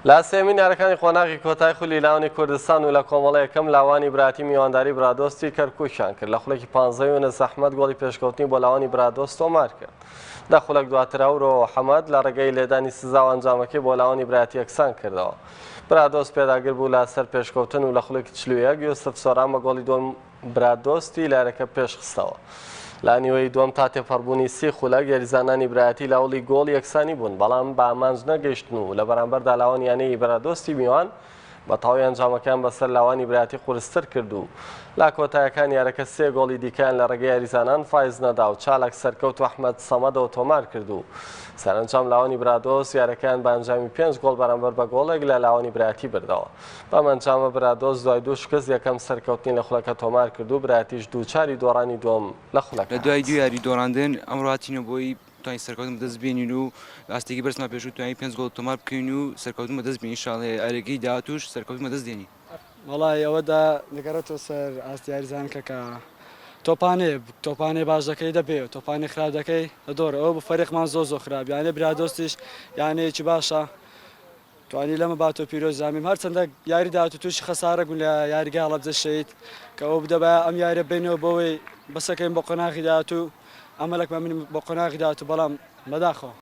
لە سێیەمین یاریەکانی قۆناغی کۆتای خولی لاوانی کوردستان و لە کۆمەڵە یەکەم لاوانی براتی میوانداری برادۆستی کەرکوکیان کرد لە خولەکی پانزە یونس ئەحمەد گۆڵی پێشکەوتنی بۆ لاوانی برادۆست تۆمار کرد دە خولەک دواتر ئەورۆ حەمەد لە ڕێگەی لێدانی سزاوە ئەنجامەکەی بۆ لاوانی براتی یەکسان کردەوە برادۆست پێداگر بوو لە سەر پێشکەوتن و لە خولەکی 41 یوسف سۆران بە گۆڵی دووەم برادۆستی لارەکە پێشخستەوە. لە نیوەی دووەم تا تێپەڕبوونی سی خولەک یاریزانانی برایەتی لە هەوڵی گۆڵی یەکسانی بوون، بەڵام بە ئامانج نەگەیشتن و لە بەرامبەردا لاوانی یانەی برادۆستی میوان بە تەواوی ئەنجامەکەیان بەسەر لاوانی برایەتی قورستر کرد و لە کۆتایەکانی یارەکە سێ گۆڵی دیکەیان لە ڕێگەی یاریزانان فایز نەدا و چالاک سەرکەوت و ئەحمەد سەمەدەوە تۆمار کرد و سەرەنجام لاوانی برادۆست یارەکەیان بە ئەنجامی پێنج گۆڵ بەرامبەر بە گۆڵێک لە لاوانی برایەتی بردەوە. بەم ئەنجامە برادۆست دوای دوو شکست یەکەم سەرکەوتنی لە خولەکە تۆمار کرد و برایەتیش دووچاری دۆڕانی دووەم لە خولەکە لە دوای هات. دوو یاری دۆڕاندن ئەمڕۆ هاتینەوە بۆی توانین سەرکەوتن بەدەست بێنین و ئاستێکی بەرزمان پێشوو توانین پێنج گۆڵ تۆمار بکەین و سەرکەوتن بەدەست بێنین ان شاء اللە یاریەکەی داهاتووش سەرکەوتن بەدەست دێنین. وەڵای ئەوە دا دەگەڕێتەوە سەر ئاستی یاریزانەکە کە تۆپانێ تۆپانێ باش دەکەی دەبێ تۆپانێ خراپ دەکەی دەدۆڕێ ئەوە بۆ فەریقمان زۆر زۆر خراپ یانێ برادۆستیش یانەیەکی باشە توانی لەمە باتۆ پیرۆز زامیم هەرچەندە یاری داهاتوو تووشی خەسارە بوون لە یاریگای هەڵەبجە شەهید کە ئەوە بدەبایە ئەم یاریە بینەوە بۆەوەی بەسەکەین بۆ قۆناغی داهاتوو ئەمەلەکمان بۆ قۆناغی داهاتوو بەڵام بەداخەوە.